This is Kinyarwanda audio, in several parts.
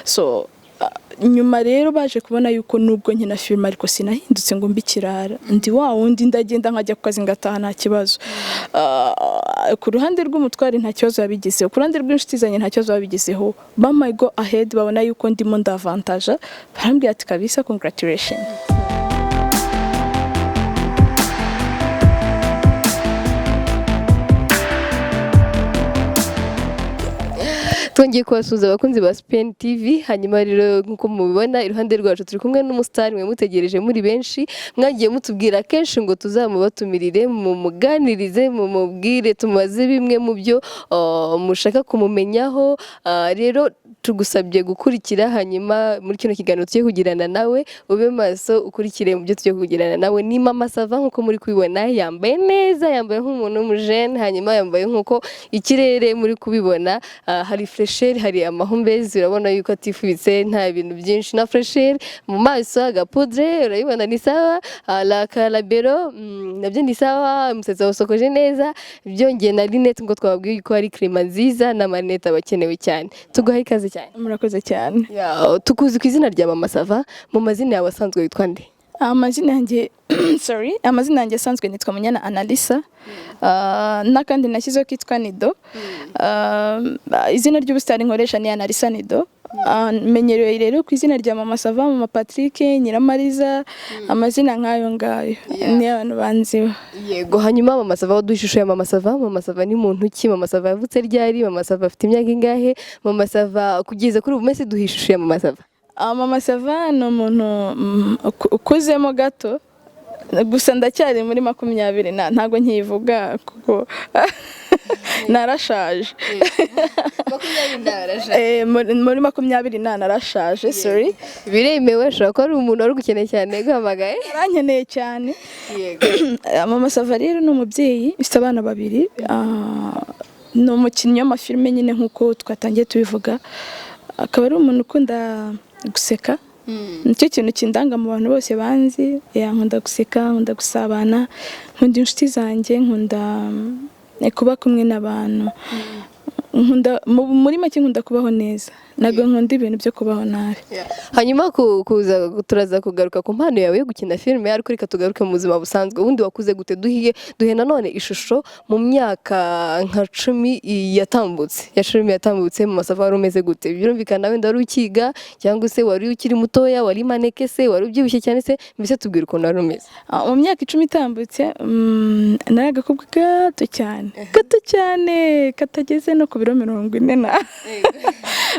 So nyuma rero baje kubona yuko nubwo nkina filime ariko sinahindutse ngo mbe ikirara, ndi wa wundi, ndagenda nkajya ku kazi ngataha nta kibazo. Ku ruhande rw'umutware nta kibazo yabigezeho, ku ruhande rw'inshuti zanjye nta kibazo babigezeho. Bampaye go ahead, babona yuko ndimo ndavantaja, barambwira ati kabisa congratulation. Twongeye kubasuhuza abakunzi ba Spin TV. Hanyuma rero nk'uko mubibona iruhande rwacu turi kumwe n'umusitari mwe mutegereje muri benshi, mwagiye mutubwira kenshi ngo tuzamubatumirire, mumuganirize, mumubwire, tumubaze bimwe mu byo mushaka kumumenyaho. Rero tugusabye gukurikira, hanyuma muri kino kiganiro tugiye kugirana nawe ube maso ukurikire mu byo tugiye kugirana nawe. Ni Mama Sava nk'uko muri kubibona, yambaye neza, yambaye nk'umuntu w'umujene, hanyuma yambaye nk'uko ikirere muri kubibona. Hari fresheri, hari amahumbezi, urabona yuko atifubitse, nta bintu byinshi, na fresheri mu maso, agapudre urayibona ni sawa, la karabero nabyo ni sawa, umusatsi wawusokoje neza, byongeye na linete ngo twababwiye ko ari crema nziza n'amarinete aba akenewe cyane. Tuguhaye ikaze cyane. Murakoze cyane. Tukuzi ku izina rya Mama Sava, mu mazina yawe asanzwe witwa nde? Amazina yanjye, sorry, amazina yanjye asanzwe nitwa Munyana Analisa, n'akandi nashyizeho kitwa Nido. Izina ry'ubusitani nkoresha ni Analisa Nido. Menyerewe rero ku izina rya Mama Sava, Mama Patrick, Nyiramariza, amazina nk'ayo ngayo niyo abantu banziho. Yego, hanyuma Mama Sava, waduha ishusho ya Mama Sava. Mama Sava ni muntu ki? Mama Sava yavutse ryari? Mama Sava afite imyaka ingahe? Mama Sava kugeza kuri ubu mese duha ishusho ya Mama Sava. Mama Sava ni umuntu ukuzemo gato, gusa ndacyari muri 20 ntago nkivuga kuko narashaje. Muri 20 narashaje, sorry. Biremewe, ashobora kuba ari umuntu wari ugukeneye cyane guhamagaye. Arankeneye cyane. Mama Sava rero ni umubyeyi ufite abana babiri, ni umukinnyi w'amafilime nyine nk'uko twatangiye tubivuga, akaba ari umuntu ukunda guseka. Nicyo kintu kindanga mu bantu bose banzi. Nkunda guseka, nkunda gusabana, nkunda inshuti zanjye, nkunda kuba kumwe n'abantu, nkunda muri make nkunda kubaho neza, ntabwo nkunda ibintu byo kubaho nabi. Hanyuma kuza turaza kugaruka ku mpano yawe yo gukina filime, ariko reka tugaruke mu buzima busanzwe. Ubundi wakuze gute? Duhe nanone ishusho mu myaka nka 10 yatambutse, ya 10 yatambutse, mu Sava wari umeze gute? Birumvikana wenda wari ukiga cyangwa se wari ukiri mutoya, wari maneke se, wari ubyibushye cyane se, mbese tubwire ukuntu wari umeze. Mu myaka 10 itambutse, nari agakobwa gato cyane, gato cyane, katageze no ku biro 40 na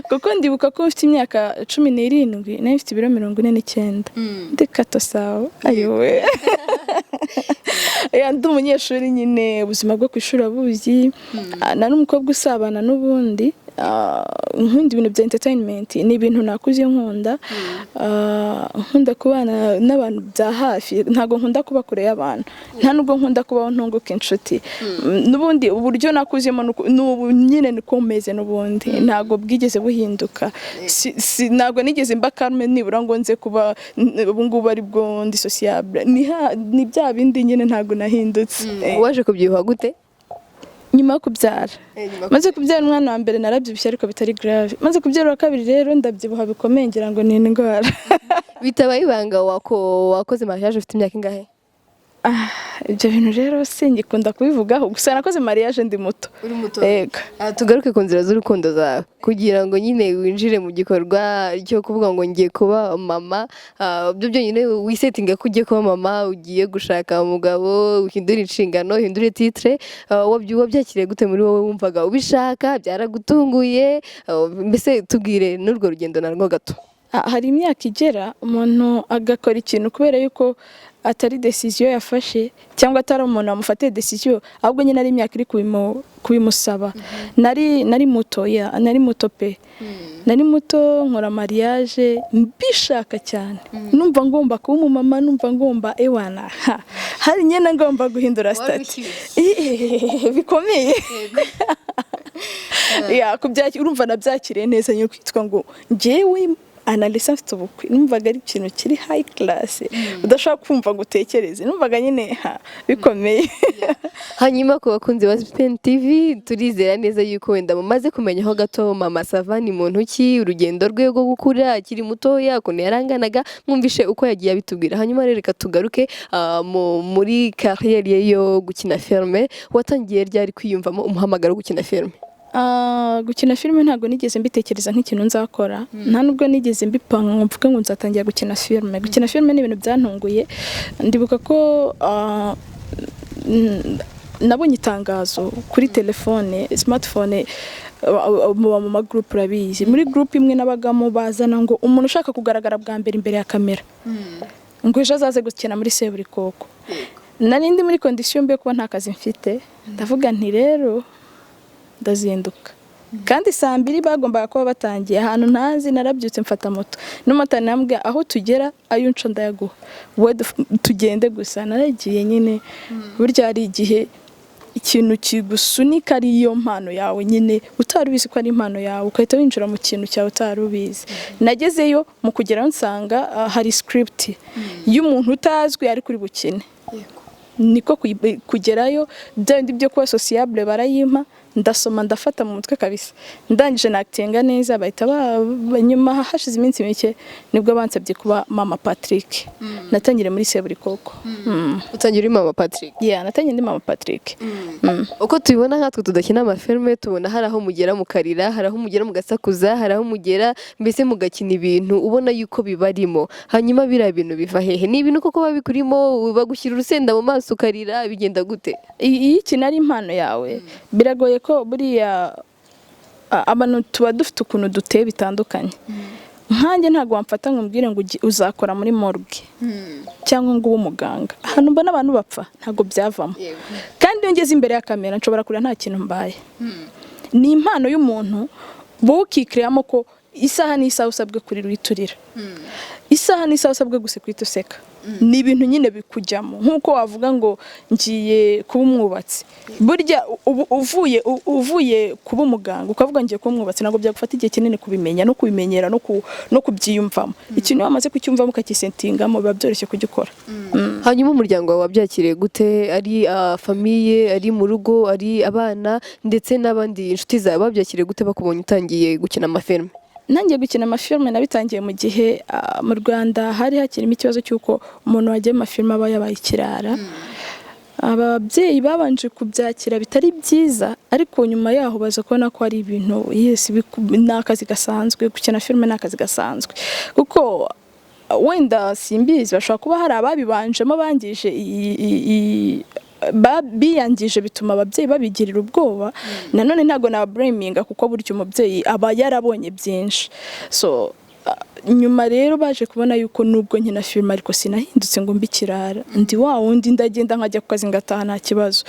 kuko ndibuka ko mfite imyaka 17 nari mfite ibiro 49, ndi gato sawa, ayowe. Ndi umunyeshuri nyine, ubuzima bwo ku ishuri abuzi, nari umukobwa usabana n'ubundi, nkunda ibintu bya entertainment, ni ibintu nakuze nkunda, nkunda kubana n'abantu bya hafi, ntabwo nkunda kuba kure y'abantu, nta nubwo nkunda kubaho ntunguka inshuti. N'ubundi uburyo nakuzemo n'ubu nyine niko meze, n'ubundi ntabwo bwigeze buhinduka. Ntabwo nigeze mba calme nibura ngo nze kuba ubu ngubu ari bwo ndi sociable, ni bya bindi nyine, ntabwo nahindutse. Waje kubyibuha gute? Nyuma yo kubyara, maze kubyara umwana wa mbere narabyibushye ariko bitari grave, maze kubyara uwa kabiri rero ndabyibuha bikomeye ngira ngo ni indwara. Bitabaye ibanga, wakoze mariage ufite imyaka ingahe? Ibyo bintu rero singikunda kubivugaho, gusa nakoze mariage ndi muto. Uri muto. Yego. Tugaruke ku nzira z'urukundo zawe, kugira ngo nyine winjire mu gikorwa cyo kuvuga ngo ngiye kuba mama, byo byonyine wisetinga ko ugiye kuba mama, ugiye gushaka umugabo, uhindure inshingano, uhindure titre, wabyakiriye gute muri wowe? Wumvaga ubishaka, byaragutunguye? Mbese tubwire n'urwo rugendo narwo gato. Hari imyaka igera umuntu agakora ikintu kubera yuko atari decision yafashe cyangwa atari umuntu wamufatiye decision, ahubwo nyine ari imyaka iri kubimusaba. Nari muto, ya, nari muto pe. Nari muto nkora mariage mbishaka cyane, numva ngomba kuba umumama, numva ngomba ewana, hari nyine ngomba guhindura stati bikomeye. Ya, urumva nabyakiriye neza nyine kwitwa ngo njyewe Analisa mfite ubukwe, numvaga ari ikintu kiri high class udashobora kumva ngo utekereze. Numvaga nyine ha, bikomeye. Hanyuma ku bakunzi ba Spen TV, turizera neza yuko wenda mumaze kumenyaho gato Mama Sava ni muntu ki, urugendo rwe rwo gukura akiri mutoya, ukuntu yaranganaga, mwumvishe uko yagiye abitubwira. Hanyuma rero reka tugaruke muri carrière ye yo gukina filme. Watangiye ryari kwiyumvamo umuhamagaro wo gukina filme? Gukina filime ntabwo nigeze mbitekereza nk'ikintu nzakora, nta nubwo nigeze mbipanga ngo mvuge ngo nzatangira gukina filime. Gukina filime ni ibintu byantunguye. Ndibuka ko nabonye itangazo kuri telefone, smartphone, muba mu magroupe, urabizi. Muri groupe imwe nabagamo bazana ngo umuntu ushaka kugaragara bwa mbere imbere ya kamera ngo ejo azaze gukina muri Seburikoko. Nari ndi muri condition mbi yo kuba nta kazi mfite. Ndavuga nti rero ndazinduka, kandi saa 2 bagombaga kuba batangiye ahantu ntazi. Narabyutse, mfata moto n'umumotari, namubwiye aho tugera ayo unca ndayaguha, wowe tugende gusa. Naragiye nyine. Burya hari igihe ikintu kigusunika ari yo mpano yawe nyine, utari ubizi ko ari impano yawe, ugahita winjira mu kintu cyawe utari ubizi. Nagezeyo, mu kugerayo nsanga hari script y'umuntu utazwi ariko uri bukine. Niko kugerayo, bya bindi byo kuba sociable, barayimpa, ndasoma, ndafata mu mutwe kabisa. Ndangije nakitinga neza, bahita nyuma hashize iminsi mike nibwo bansabye kuba Mama Patrick. Natangiriye muri Seburikoko. Utangira uri Mama Patrick? Yeah, natangiye ndi Mama Patrick. Uko tubibona nkatwe tudakina amafilme, tubona hari aho mugera mukarira, hari aho mugera mugasakuza, hari aho mugera mbese mugakina ibintu ubona yuko bibarimo. Hanyuma biriya bintu biva hehe? Ni ibintu koko biba bikurimo? Bagushyira urusenda mu maso ukarira? Bigenda gute? Iyo ikintu ari impano yawe, biragoye ko buriya abantu tuba dufite ukuntu duteye bitandukanye. Nkanjye ntabwo wamfata ngo umbwire ngo uzakora muri morgue cyangwa ngo ube umuganga. Ahantu mbona abantu bapfa ntabwo byavamo. Kandi iyo ngeze imbere ya kamera nshobora kurira nta kintu mbaye. Ni impano y'umuntu, wowe ukikiramo ko isaha n'isaha usabwe kurira uhita urira, isaha n'isaha usabwe guseka uhita useka. Ni ibintu nyine bikujyamo, nk'uko wavuga ngo ngiye kuba umwubatsi. Burya ubu uvuye kuba umuganga ukavuga ngiye kuba umwubatsi, ntabwo byagufata igihe kinini kubimenya no kubimenyera no kubyiyumvamo. Ikintu iyo wamaze kucyumvamo ukakisentingamo, biba byoroshye kugikora. Hanyuma umuryango wawe wabyakiriye gute? Ari famille, ari mu rugo, ari abana ndetse n'abandi inshuti zawe, babyakiriye gute bakubonye utangiye gukina amafilme? Nangiye gukina amafilme nabitangiye mu gihe mu Rwanda hari hakirimo ikibazo cy'uko umuntu wagiye mu mafilme aba yabaye ikirara. Ababyeyi babanje kubyakira bitari byiza, ariko nyuma yaho baza kubona ko ari ibintu, yes, ni akazi gasanzwe. Gukina filime ni akazi gasanzwe, kuko wenda simbizi, bashobora kuba hari ababibanjemo bangije biyangije, bituma ababyeyi babigirira ubwoba. Nanone ntabwo nabablaminga, kuko burya umubyeyi aba yarabonye byinshi. So nyuma rero baje kubona yuko nubwo nkina filime ariko sinahindutse ngo mbe ikirara, ndi wa wundi, ndagenda nkajya ku kazi ngataha nta kibazo.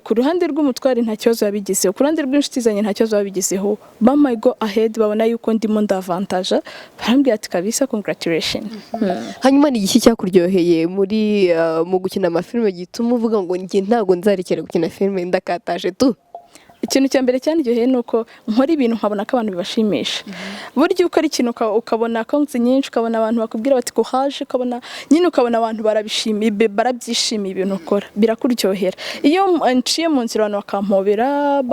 Ku ruhande rw'umutware nta kibazo yabigizeho, ku ruhande rw'inshuti zanjye nta kibazo babigizeho. Bampaye go ahead, babona yuko ndimo ndavantaja, barambwira ati kabisa congratulation. Hanyuma ni igiki cyakuryoheye muri mu gukina amafilme gituma uvuga ngo njye ntabwo nzarekera gukina filime, ndakataje tu? Ikintu cya mbere cyaniryoheye ni uko nkora ibintu nkabona ko abantu bibashimisha. Burya iyo ukora ikintu ukabona konti nyinshi, ukabona abantu bakubwira bati kuhaje, ukabona nyine, ukabona abantu barabishimiye, barabyishimiye ibintu ukora, birakuryohera. Iyo nciye mu nzira abantu bakampobera,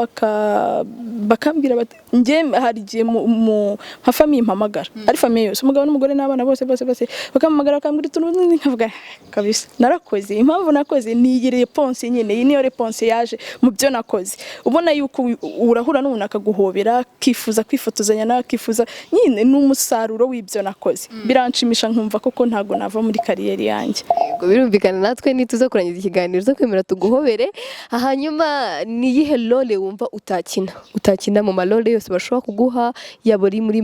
bakambwira bati njye hari igihe nka famille impamagara, ari famille yose, umugabo n'umugore n'abana bose bose bose, bakampamagara bakambwira utuntu, nkavuga kabisa narakoze. Impamvu nakoze ni iyi réponse nyine, iyi niyo réponse yaje mu byo nakoze. Ubona yuko urahura n'umuntu akaguhobera, akifuza kwifotozanya nawe, akifuza nyine, ni umusaruro w'ibyo nakoze. Biranshimisha, nkumva koko ntabwo nava muri carrière yanjye. Yego, birumvikana. Natwe nituza kurangiza ikiganiro uza kwemera tuguhobere. Hanyuma ni iyihe role wumva utakina mu marole yose bashobora kuguha, yaba ari muri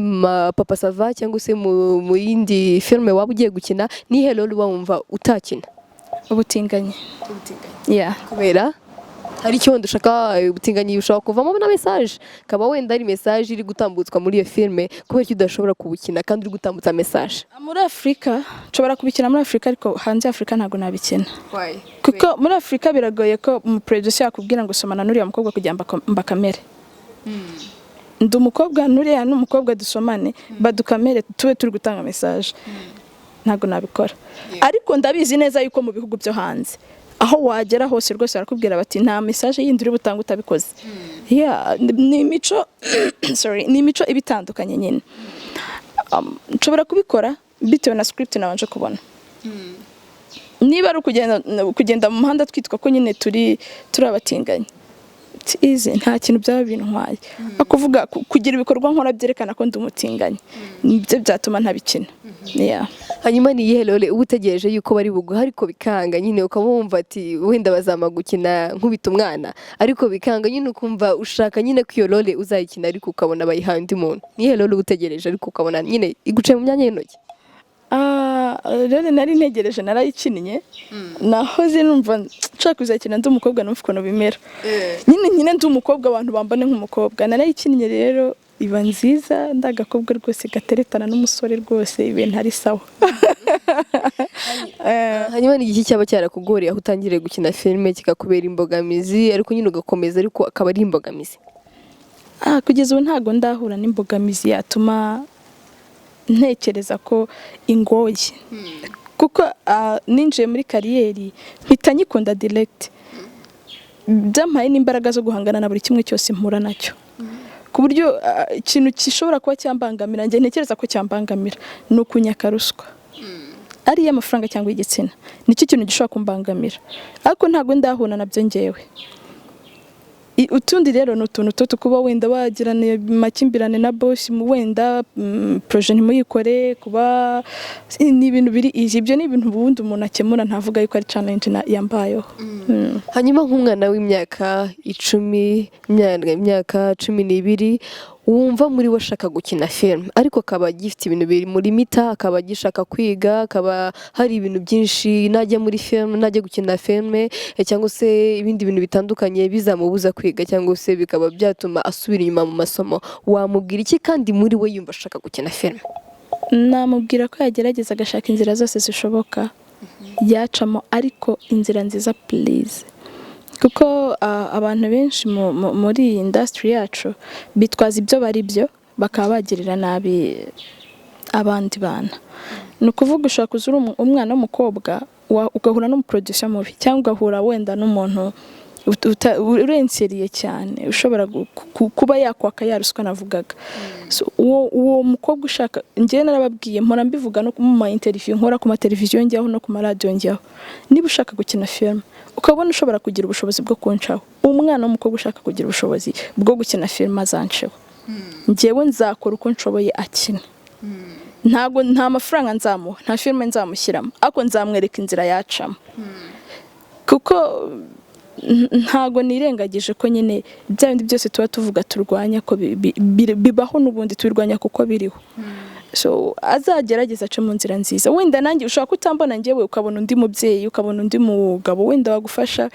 Papa Sava cyangwa se mu yindi filime waba ugiye gukina? Ni iyihe role uba wumva utakina? Ubutinganyi, yeah. Kubera hari icyo wenda ushaka? Ubutinganyi bushobora kuvamo na message, kaba wenda ari message iri gutambutswa muri iyo filime. Kubera ko udashobora kuwukina kandi uri gutambutsa message? Muri Afurika nshobora kubikina, muri Afurika, ariko hanze ya Afurika ntabwo nabikina, kuko muri Afurika biragoye ko umuproducer yakubwira ngo somana n'uriya mukobwa kugira ngo mbakamere. Ndi umukobwa, nuriya ni umukobwa, dusomane, badukamere, tube turi gutanga message, ntabwo nabikora. Ariko ndabizi neza yuko mu bihugu byo hanze, aho wagera hose rwose, barakubwira bati nta message yindi uri butange utabikoze. Yeah, ni imico, sorry, ni imico iba itandukanye nyine. Nshobora kubikora bitewe na script nabanje kubona. Niba ari ukugenda mu muhanda twitwa ko nyine turi abatinganyi, it's easy, nta kintu byaba bintwaye. Kuvuga kugira ibikorwa nkora byerekana ko ndi umutinganyi, nibyo byatuma ntabikina. Yeah. Hanyuma ni iyihe role uba utegereje yuko bari buguha ariko bikanga nyine, ukaba wumva ati wenda bazampa gukina nkubita umwana, ariko bikanga nyine, ukumva ushaka nyine ko iyo role uzayikina ariko ukabona bayihaye undi muntu? Ni iyihe role uba utegereje ariko ukabona nyine iguciye mu myanya y'intoki? Ah, rero nari ntegereje narayikinnye. Nahoze numva nshaka kuzakina ndi umukobwa, numva ukuntu bimera nyine ndi umukobwa, abantu bambone nk'umukobwa. Narayikinnye rero iba nziza, ndi agakobwa rwose gateretana n'umusore, rwose ibintu ari sawa. Hanyuma ni igiki cyaba cyarakugoreye aho utangiriye gukina filime, kikakubera imbogamizi, ariko nyine ugakomeza, ariko akaba ari imbogamizi? Ah, kugeza ubu ntabwo ndahura n'imbogamizi yatuma ntekereza ko ingoye, kuko ninjiye muri career mpita nyikunda direct. Byampaye n'imbaraga zo guhangana na buri kimwe cyose mpura nacyo, ku buryo ikintu gishobora kuba cyambangamira, njye ntekereza ko cyambangamira, ni ukunyaka ruswa, ari iy'amafaranga cyangwa igitsina. Nicyo kintu gishobora kumbangamira, ariko ntabwo ndahura nabyo ngewe. Utundi rero ni utuntu tuto, kuba wenda wagirana amakimbirane na boss, mu wenda projet ntimuyikore, kuba ni ibintu biri easy. Ibyo ni ibintu ubundi umuntu akemura, ntavuga yuko ari challenge yambayeho. Hanyuma nk'umwana w'imyaka 10, imyaka 12, wumva muri we ashaka gukina filime, ariko akaba agifite ibintu biri muri mita, akaba agishaka kwiga, akaba hari ibintu byinshi najya muri filime, najya gukina filime cyangwa se ibindi bintu bitandukanye bizamubuza kwiga cyangwa se bikaba byatuma asubira inyuma mu masomo, wamubwira iki kandi muri we yumva ashaka gukina filime? Namubwira ko yagerageza agashaka inzira zose zishoboka yacamo, ariko inzira nziza please, kuko abantu benshi muri iyi industry yacu bitwaza ibyo bari byo, bakaba bagirira nabi abandi bana. Ni ukuvuga ushobora kuza uri umwana w'umukobwa, ugahura n'umuproducer mubi, cyangwa ugahura wenda n'umuntu urenseriye cyane, ushobora kuba yakwaka ya ruswa navugaga. So, uwo mukobwa ushaka, njyewe narababwiye, mpora mbivuga no mu ma interview nkora ku mateleviziyo njyaho no ku maradiyo njyaho, niba ushaka gukina filime ukabona ushobora kugira ubushobozi bwo kuncaho, umwana w'umukobwa ushaka kugira ubushobozi bwo gukina filime azanceho, njyewe nzakora uko nshoboye akina. Ntabwo nta mafaranga nzamuha, nta filime nzamushyiramo, ariko nzamwereka inzira yacamo, kuko ntago nirengagije ko nyine bya bindi byose tuba tuvuga turwanya ko bibaho, n'ubundi tubirwanya kuko biriho. So azagerageza ace mu nzira nziza. Wenda nanjye ushobora kutambona njyewe, ukabona undi mubyeyi, ukabona undi mugabo wenda wagufasha.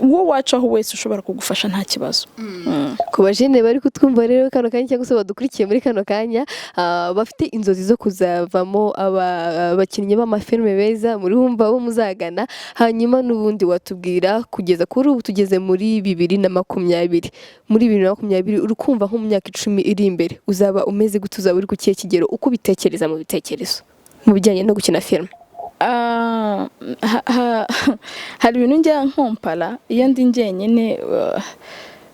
Uwo wacaho wese ushobora kugufasha, nta kibazo. Ku bajene bari kutwumva rero kano kanya, cyangwa se badukurikiye muri kano kanya, bafite inzozi zo kuzavamo abakinnyi b'amafilime beza, muri wumva bo muzagana. Hanyuma n'ubundi watubwira, kugeza kuri ubu tugeze muri 2020, muri 2020 uri kumva nko mu myaka 10 iri imbere uzaba umeze gute? Uzaba uri ku kihe kigero uko ubitekereza mu bitekerezo mu bijyanye no gukina filime? Ah, hari ibintu njya nkompara iyo ndi njyenyine,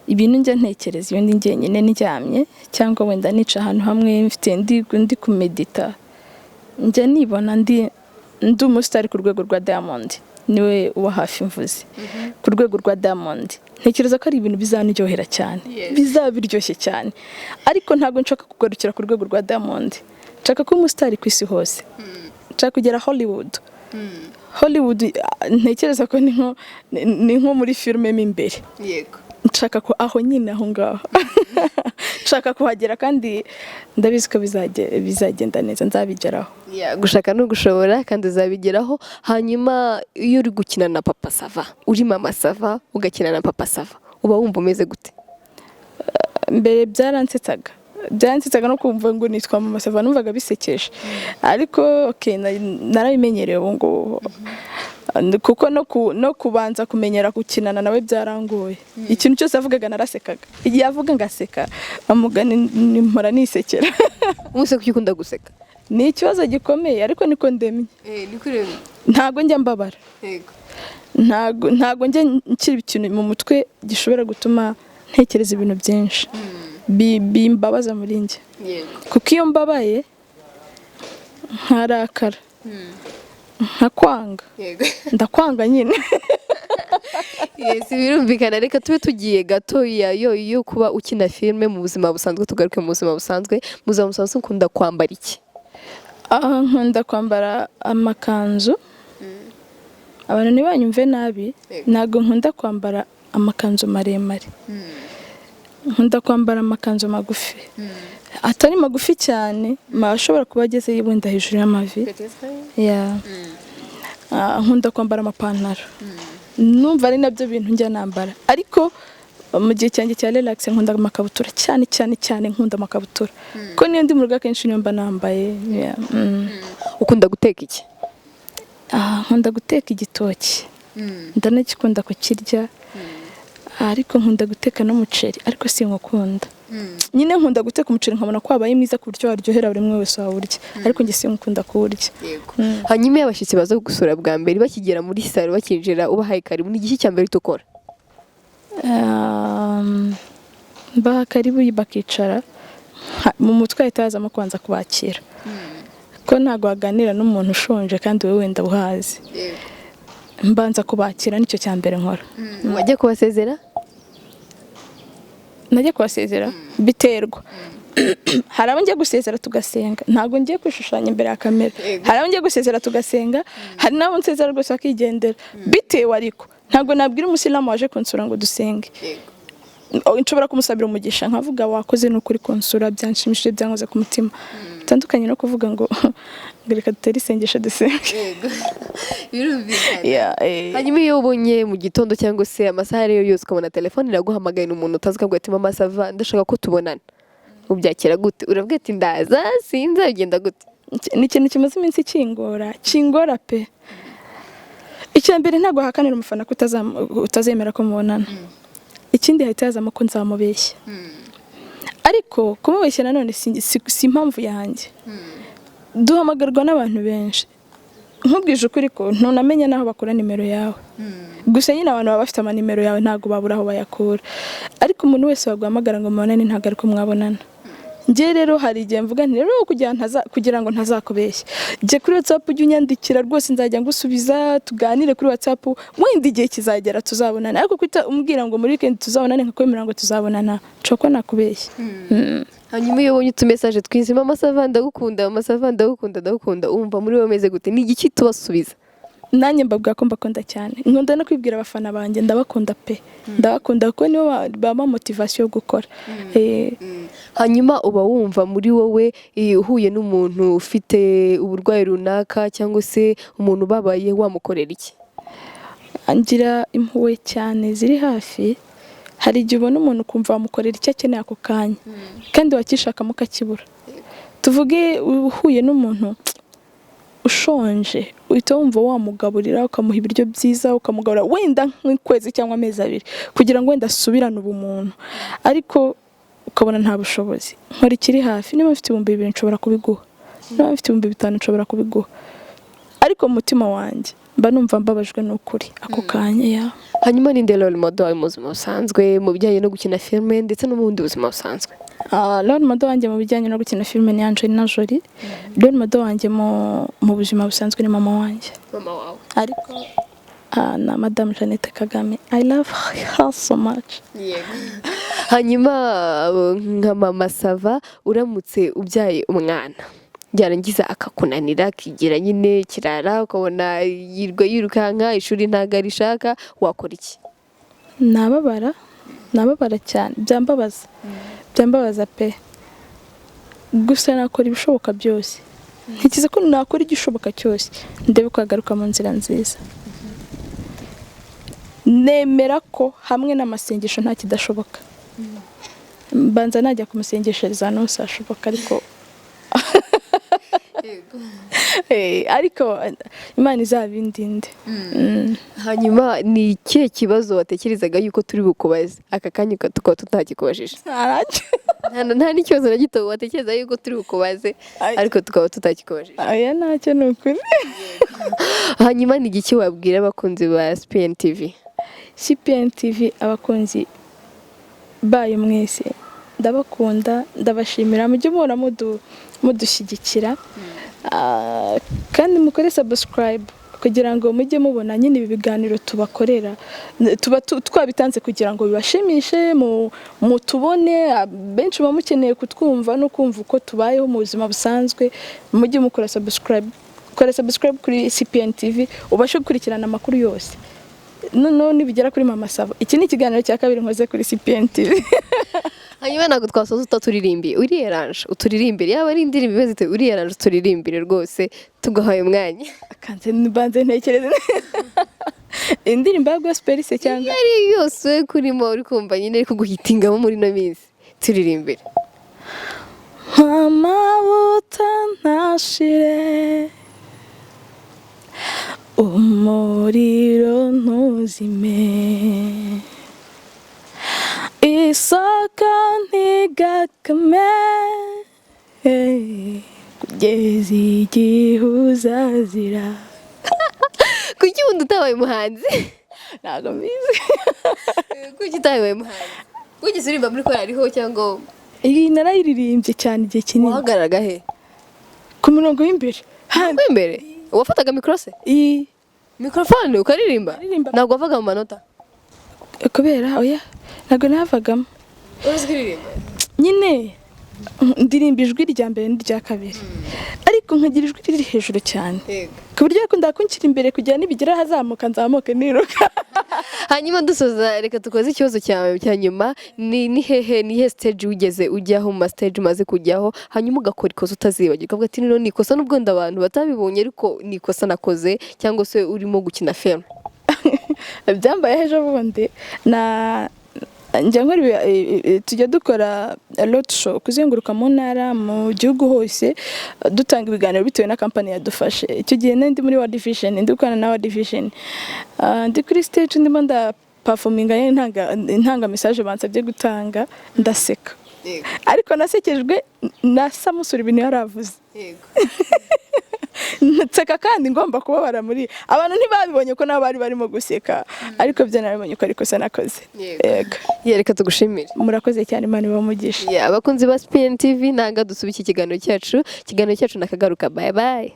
ibintu njya ntekereza iyo ndi njyenyine ndyamye, cyangwa wenda nica ahantu hamwe mfite ndi kumedita, njya nibona ndi umusitari ku rwego rwa Diamond, niwe uba hafi mvuze ku rwego rwa Diamond. Ntekereza ko ari ibintu bizaniryohera cyane, bizaba biryoshye cyane, ariko ntabwo nshaka kugarukira ku rwego rwa Diamond. Nshaka kuba umusitari ku isi hose, nshaka kugera Hollywood. Hollywood, ntekereza ko ni nko muri filime mo imbere. Nshaka ko aho nyine, aho ngaho nshaka kuhagera, kandi ndabizi ko bizagenda neza, nzabigeraho. Yeah, gushaka no gushobora, kandi uzabigeraho. Hanyuma iyo uri gukina na Papa Sava, uri Mama Sava ugakina na Papa Sava, uba wumva umeze gute? Mbere byaransetsaga no kumva ngo nitwa Mama Sava, numvaga bisekeje, ariko okay, narabimenyereye ubu ngubu. Kuko no kubanza kumenyera gukinana nawe byarangoye. Ikintu cyose yavugaga narasekaga, igihe avuga ngaseka, amugani mpora nisekera. Umunsi kuki ukunda guseka? Ni ikibazo gikomeye, ariko niko ndemye. Niko uremye. Ntago njya mbabara. Ntago njya nshyira ikintu mu mutwe gishobora gutuma ntekereza ibintu byinshi bimbabaza muri njye, kuko iyo mbabaye nkarakara, nkakwanga. Ndakwanga nyine. Yes, birumvikana. Reka tube tugiye gato yo kuba ukina filime mu buzima busanzwe, tugaruke mu buzima busanzwe. Mu buzima busanzwe ukunda kwambara iki? Aha nkunda kwambara amakanzu. Abantu ntibanyumve nabi, ntabwo nkunda kwambara amakanzu maremare, nkunda kwambara amakanzu magufi, atari magufi cyane, ashobora kuba ageze wenda hejuru y'amavi. Yeah. Nkunda kwambara amapantaro, numva ari nabyo bintu njya nambara. Ariko mu gihe cyanjye cya relax nkunda amakabutura cyane cyane cyane. Nkunda amakabutura kuko niyo ndi mu rugo akenshi niyo mba nambaye. Yeah. Ukunda guteka iki? Nkunda guteka igitoki, ndanagikunda kukirya, ariko nkunda guteka n'umuceri, ariko sinkukunda nyine. Nkunda guteka umuceri nkabona ko wabaye mwiza ku buryo waryohera buri umwe wese wawurya, ariko njye sinkunda kuwurya. Hanyuma iyo abashyitsi baza gusura bwa mbere, bakigera muri salo, bakinjira, ubahaye karibu, ni igiki cya mbere uhita ukora? Mbaha karibu bakicara, mu mutwe hahita hazamo kubanza kubakira, ko ntabwo waganira n'umuntu ushonje kandi wowe wenda uhazi. Mbanza kubakira, nicyo cya mbere nkora. Wajya kubasezera? Najya kubasezera biterwa. Hari abo ngiye gusezera tugasenga, ntabwo ngiye kwishushanya imbere ya kamera. Hari abo ngiye gusezera tugasenga, hari n'abo nsezera rwose bakigendera, bitewe. Ariko ntabwo nabwira umusilamu waje kunsura ngo dusenge. Nshobora kumusabira umugisha, nkavuga: "Wakoze n'ukuri kunsura, byanshimishije, byankoze ku mutima." Bitandukanye no kuvuga ngo reka dutere isengesho dusenge. Birumvikana. Yeah. Hanyuma iyo ubonye mu gitondo cyangwa se amasaha ariyo yose, ukabona telefone iraguhamagaye, umuntu utazi, ukavuga ati: "Mama Sava, ndashaka ko tubonana," ubyakira gute? Uravuga ati: "Ndaza," sinza, bigenda gute? Ni ikintu kimaze iminsi kingora, kingora pe. Icya mbere, ntabwo wahakanira umufana ko utazemera ko mubonana. Ikindi, hahita hazamo ko nzamubeshya, ariko kumubeshya nanone si impamvu yanjye. Duhamagarwa n'abantu benshi, nkubwije ukuri ko ntunamenya n'aho bakura nimero yawe. Gusa nyine abantu baba bafite amanimero yawe, ntabwo babura aho bayakura. Ariko umuntu wese waguhamagara ngo mubonane ntabwo ari ko mwabonana. Njye rero hari igihe mvuga nti: "Rero kugira ngo ntazakubeshya, jye kuri WhatsApp ujye unyandikira rwose, nzajya ngusubiza, tuganire kuri WhatsApp, wenda igihe kizagera tuzabonana." Ariko kuta umbwira ngo muri weekend tuzabonane, nkakwemera ngo tuzabonana, nshobora kuba nakubeshya. Hanyuma iyo ubonye utumesaje twinshi: "Mama Sava, ndagukunda, Mama Sava, ndagukunda, ndagukunda," wumva muri wowe umeze gute? Ni igiki tubasubiza? Nanjye mbabwira ko mbakunda cyane. Nkunda no kwibwira abafana banjye, ndabakunda pe, ndabakunda kuko nibo bampa motivation yo gukora. Hanyuma uba wumva muri wowe, uhuye n'umuntu ufite uburwayi runaka cyangwa se umuntu ubabaye, wamukorera iki? Ngira impuhwe cyane ziri hafi. Hari igihe ubona umuntu ukumva wamukorera icyo akeneye ako kanya, kandi wakishakamo ukakibura. Tuvuge uhuye n'umuntu ushonje, uhita wumva wamugaburira, ukamuha ibiryo byiza, ukamugaburira wenda nk'ukwezi cyangwa amezi 2 kugira ngo wenda asubirane ubumuntu, ariko ukabona nta bushobozi. Nkora ikiri hafi. Niba mfite 2000 nshobora kubiguha, niba mfite 5000 nshobora kubiguha, ariko mu mutima wanjye mba numva mbabajwe n'ukuri ako kanya ya. Hanyuma ni nde role model wawe mu buzima busanzwe, mu bijyanye no gukina filime ndetse no mu bundi buzima busanzwe? Role model wanjye mu bijyanye no gukina filime ni Angelina Jolie. Role model wanjye mu buzima busanzwe ni mama wanjye. Mama wawe. Ariko na Madame Jeannette Kagame, I love her so much. Hanyuma nka Mama Sava, uramutse ubyaye umwana byarangiza akakunanira, akigira nyine kirara, ukabona yirwa yirukanka, ishuri ntabwo arishaka, wakora iki? Nababara, nababara cyane, byambabaza, byambabaza pe. Gusa nakora ibishoboka byose, ntekereza ko nakora igishoboka cyose ndebe ko yagaruka mu nzira nziza. Nemera ko hamwe n'amasengesho nta kidashoboka. Mbanza najya kumusengeshereza ahantu hose hashoboka, ariko Ariko Imana izabindinde. Hanyuma ni ikihe kibazo watekerezaga yuko turi bukubaze aka kanya tukaba tutakikubajije? Ntacyo. Nta n'ikibazo na gito watekereza yuko turi bukubaze ariko tukaba tutakikubajije? Oya, ntacyo, ni ukuri. Hanyuma ni igiki wabwira abakunzi ba SPN TV? CPN TV, abakunzi bayo mwese ndabakunda, ndabashimira. Mujye muhora mudushyigikira, kandi mukore subscribe kugira ngo mujye mubona nyine ibi biganiro tubakorera. Tuba twabitanze kugira ngo bibashimishe, mutubone. Benshi muba mukeneye kutwumva no kumva uko tubayeho mu buzima busanzwe. Mujye mukora subscribe, kora subscribe kuri CPN TV ubashe gukurikirana amakuru yose. Noneho nibigera kuri Mama Sava, iki ni ikiganiro cya kabiri nkoze kuri CPN TV. Hanyuma ntabwo twasoza utaturimbiye. Uriyeranje uturirimbire, yaba ari indirimbo imeze ite, uriyeranje uturirimbire rwose, tugahaye umwanya. Akanze mbanze ntekereze indirimbo ya gospel se cyangwa? Iyo ari yo yose kurimo uri kumva nyine iri kuguhitingamo muri ino minsi, turirimbire. Amavuta ntashire, umuriro ntuzime, isoko ntigakame, kugeza igihe uzazira. Kuki wundi utabaye umuhanzi? Ntabwo mbizi. Kuki utabaye umuhanzi? Wigeze uririmba muri korali ho cyangwa? Iyi narayiririmbye cyane igihe kinini. Wahagararaga he? Ku murongo w'imbere. Hano. W'imbere? Wafataga mikoro se? Iyi. Mikorofone ukaririmba? Aririmba. Ntabwo wavaga mu manota? Kubera oya, ntabwo navagamo. Uzi kuririmba? Nyine ndirimba ijwi rya mbere n'irya kabiri, ariko nkagira ijwi riri hejuru cyane ku buryo yakunda kunshyira imbere kugira nibigera ahazamuka nzamuke niruka. Hanyuma dusoza, reka tukoze ikibazo cyawe cya nyuma. Ni hehe, ni he stage wigeze ujyaho mu ma stage umaze kujyaho, hanyuma ugakora ikosa utazibagirwa, ukavuga ati: "Nino ni ikosa, nubwo wenda abantu batabibonye, ariko ni ikosa nakoze," cyangwa se urimo gukina filime? Byambayeho ejo bundi. Na njya nkora tujya dukora road show, kuzenguruka mu ntara, mu gihugu hose, dutanga ibiganiro bitewe na kampani yadufashe. Icyo gihe nari ndi muri World Vision, ndi gukorana na World Vision. Ndi kuri stage ndimo nda performinga nyine, ntanga message bansabye gutanga, ndaseka, ariko nasekejwe na Samusura ibintu yaravuze. Nseka kandi ngomba kubabara muri abantu. Ntibabibonye ko nabo bari barimo guseka, ariko byo narabibonye ko ariko se nakoze. Yego. Reka tugushimire. Murakoze cyane, Imana ibamugisha. Yeah, abakunzi ba SPN TV, nanga dusubike ikiganiro cyacu. Ikiganiro cyacu nakagaruka. Bye bye.